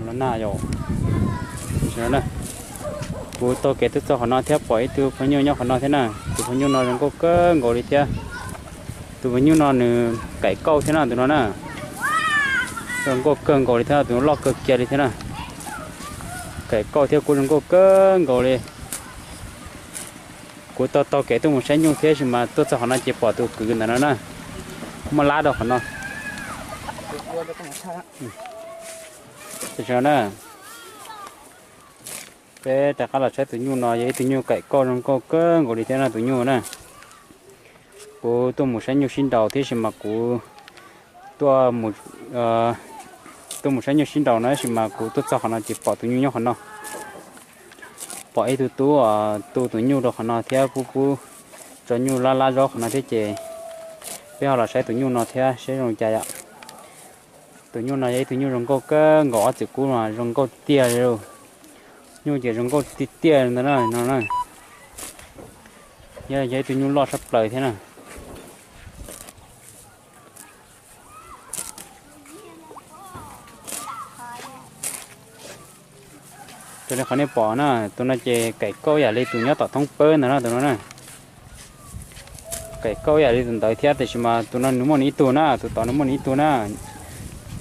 Los na yom, kuv taug kev tuaj txog qhov no thiab pom ib tug phooj ywg nyob qhov no thiab na. Tus phooj ywg no zoo nkauj kawg nkaus li thiab. Tus phooj ywg no nws kaim kauj thiab na tus no na. Zoo nkauj kawg nkaus li thiab, tus no loj kawg kiag li thiab na. Kaim kauj thiab kuj zoo nkauj kawg nkaus li. Kuv taug taug kev tuaj mus saib nyuj thiab sis mas tuaj txog qhov no ces pom tus kwv ntawm no na, muaj lab rau qhov no. Tam sim no na, peb rov qab los saib tus nyuj no, yog ib tug nyuj kaim kauj zoo nkauj kawg nkaus li thiab no tus nyuj na. Kuv tuaj mus saib nyuj sib nraus thiab sis mas kuv tuaj mus, tuaj mus saib nyuj sib nraus no sis mas kuv tuaj txog qhov no ces pom tus nyuj nyob qhov no. Pom ib tug tub tu tus nyuj rau qhov no thiab pub pub tso nyuj lab lab zaub qhov no thiab ces peb ho los saib tus nyuj no thiab saib zoo cas yom. Tus nyuj no yog ib tug nyuj zoo nkauj kawg nkaus, ob txiv kub mas zoo nkauj tiag li. Nyuj ces zoo nkauj tiag tiag li ntawd na no na. Yog ib tug nyuj loj sab plaws thiab na. Raws li qhov nej pom na, tus no ces kaim kauj yam li tus nyob tom thoob pawb ntawd no tus no na. Kaim kauj yam li tus ntawd thiab tiam sis mas tus no nws muaj nws ib tug na, tus tod nws muaj nws ib tug na.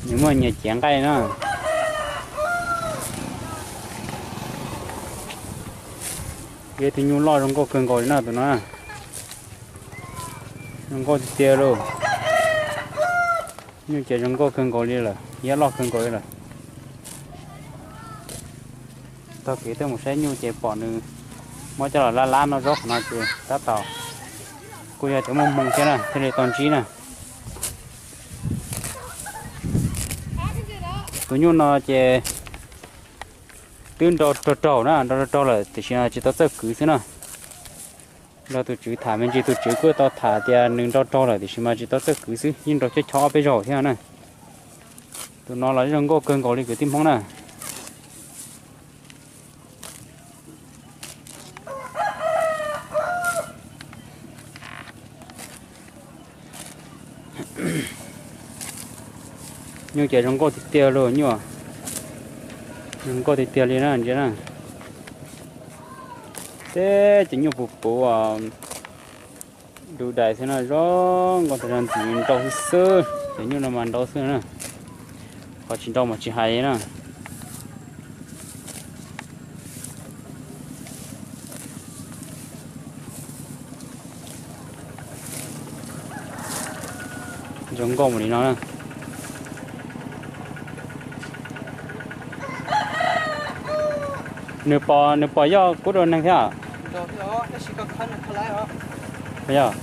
Nws muaj nyias cev nqaij na. Yog ib tug nyuj loj zoo nkauj kawg nkaus li na tus no. Zoo nkauj tiag tiag li. Nyuj ces zoo nkauj kawg nkaus li lawm, yog loj kawg nkaus li lawm. Taug kev tuaj mus saib nyuj ces pom nws muab coj los lab lab noj zaub qhov no ces tab tom kuj yog tias muaj hmoo thiab na thiaj li tau ntsib na. Tus nyuj no ces twb nrau raug raug na, nrau raug raug lawm tiam sis tsis tau txawj kwv xwb na. Nrog tus tswv tham me ntsis, tus tswv kuj tau tham tias nws nrau raug lawm tiam sis mas tsis tau txawj kwv xwb, yeej nrau chob chob ob peb zaug thiab na. Tus no los zoo nkauj kawg nkaus li kwv tij Hmoob na. Nyuj ces zoo nkauj tiag tiag li nyuj, zoo nkauj tiag tiag li na ntsia na. Teb ces nyuj puv puv du dais xwb na, zoo nkauj tag zog, ntxim nrau xwb xwb, cov nyuj no mas nrau xwb na, qhov tsis nrau mas tsis hais li na. Zoo nkauj npaum li no na. Nws pom, nws pom yoj kub rau neeg thiab. Yog.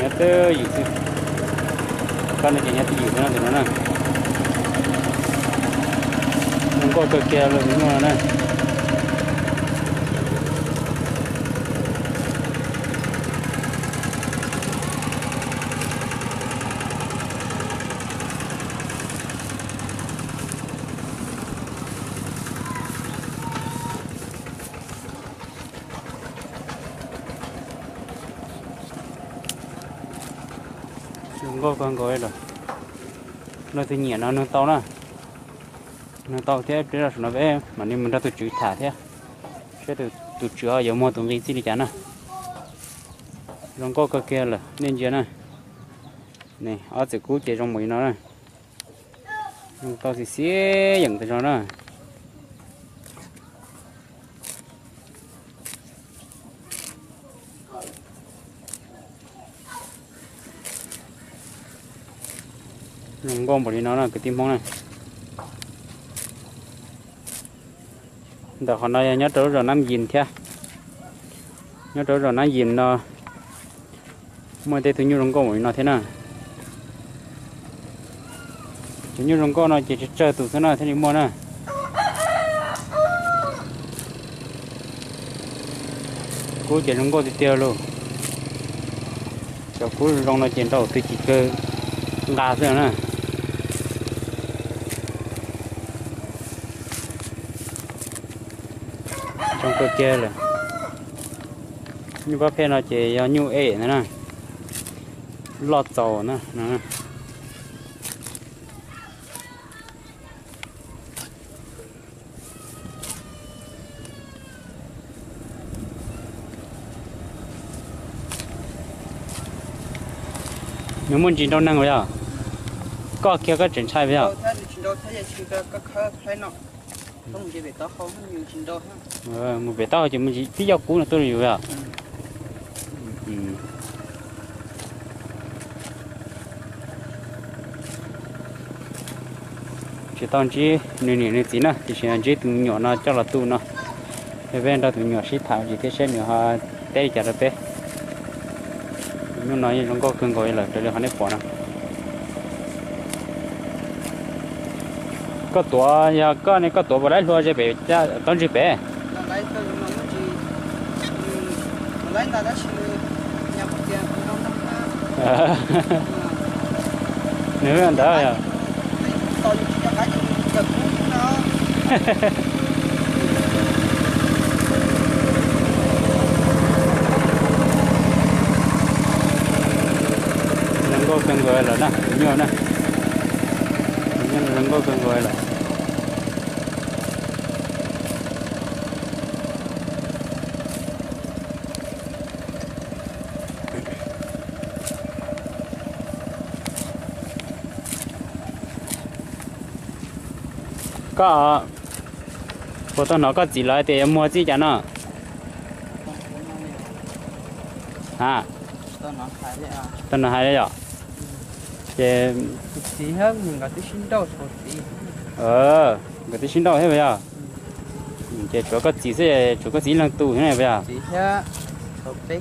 Nyob twj ywm xwb. Koj no ces nyob twj ywm xwb no tus no na. Zoo nkauj kawg kiag li tus nyuj no na. Zoo nkauj kawg nkaus li lawm. Leej twg nyiam no nug tau na. Nug tau thiab peb los saum no peb mam li mus nrog tus tswv tham thiab, saib tus tswv ho yuav muag tus nqi txij li cas na. Zoo nkauj kawg kiag lawm nej ntsia na. Ob txwm kub ces zoo npaum li no na. Zoo nkauj xiv xiab yeem tas zog na. Zoo nkauj npaum li no na kwv tij Hmoob na. Ntawm qhov no yog nyob rau lub zos Nab Yis thiab. Nyob rau lub zos Nab Yis no muaj tej tug nyuj zoo nkauj npaum li no thiab na. Cov nyuj zoo nkauj no ces tsawg tsawg tus xwb na thiaj li muaj na. Kub ces zoo nkauj tiag tiag lauj. Cov kub zoo no ces nrau twg ces kawg nqa xwb na. Zoo kawg kiag lawm. Nyuj pab phem no ces yog nyuj ej ntag na. Loj txaus na. Nws muaj ntsis nrau neeg yog? Koj kiag koj tseem ntshai yog? Mus pem taub hau ces mus tib yog kub no tuaj yus yog? Tsis tau ntsib nws niam nws txiv na, tiam sis ntsib tus me nyuam no coj los tu no. Peb nrog tus me nyuam sib tham tsis thiab seb nws ho teb li cas rau peb. Tus nyuj no yeej zoo nkauj kawg nkaus lawm raws li qhov nej pom no. Koj tuav, yog koj ne koj tuav puas laib hlua ze pem taub ntswg pem? Nws ntawd yog. Zoo nkauj kawg nkaus lawm na, tus nyuj na. Tus nyuj zoo nkauj kawg nkaus lawm. Koj puas tau hnov koj txiv lawv tias yuav muag txij cas no? A, tau hnov hais li yom? Ces nkawd twb sib nrauj thiab puas yog? Ces tshuav koj txiv xwb, tshuav koj txiv ib leeg tus thiab ne puas yog? Tshuav peb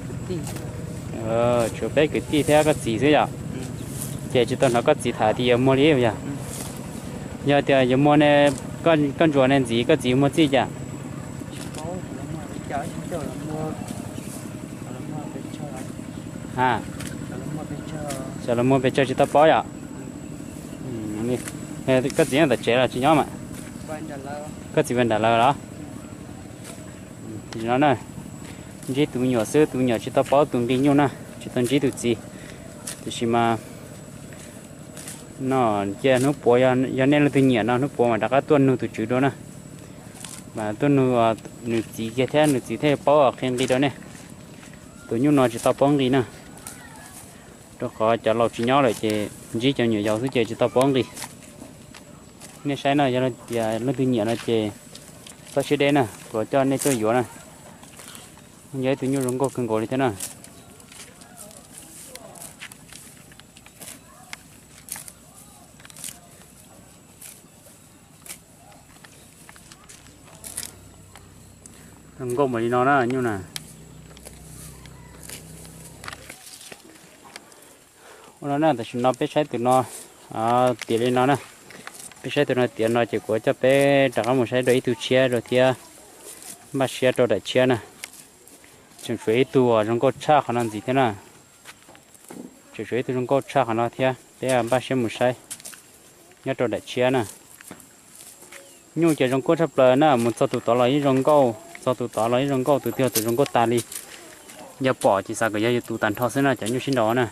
kwv tij thiab koj txiv xwb yom? Ces tsis tau hnov koj txiv tham tias yuav muag li puas yog? Yog tias yuav muag ne, koj ntsuas ne ntxiv koj txiv yuav muag txij cas? A, xyov los muag pes tsawg tsis tau paub yom? Koj txiv nyob tom tsev los tsis nyob mas? Koj txiv pais nram lawv los? No na, ntsib tus me nyuam xwb, tus me nyuam tsis tau paub tus nqi nyuj na, tsis tau ntsib tus txiv. Tiam sis mas no cia hnub puav yog nej leej twg nyiam no hnub puav mas rov qab tuaj nug tus tswv dua na. Mas tuaj nug nws txiv kiag thiab nws txiv thiaj paub qhia nqi rau nej. Tus nyuj no tsis tau paub nqi na, rau qhov cov laus tsis nyob lawm ces ntsib cov nyuam yaus xwb ces tsis tau paub nqi. Nej saib no, yog tias leej twg nyiam no ces txhob siab deb na, kuv coj nej tuaj yuav na. Yog ib tug nyuj zoo nkauj kawg nkaus li thiab na. Zoo nkauj npaum li no na nyuj na. Ua no na, tam sim no peb saib tus no tiav li no na. Peb saib tus no tiav no ces kuv coj peb rov qab mus saib dua ib tug tshiab dua thiab, npaj siab rau daim tshiab na. Tseem tshuav ib tug zoo nkauj tshaj qhov no ntxiv thiab na. Tseem tshuav ib tug zoo nkauj tshaj qhov no thiab, peb npaj siab mus saib nyob rau daim tshiab na. Nyuj ces zoo nkauj tshaj plaws na, mus txog tus tod los yeej zoo nkauj, txog tus tod los yeej zoo nkauj, tus twg yog tus zoo nkauj tas li. Yog pom ces xav kom yog yus tus tag nrho xwb na, cov nyuj sib nraus na.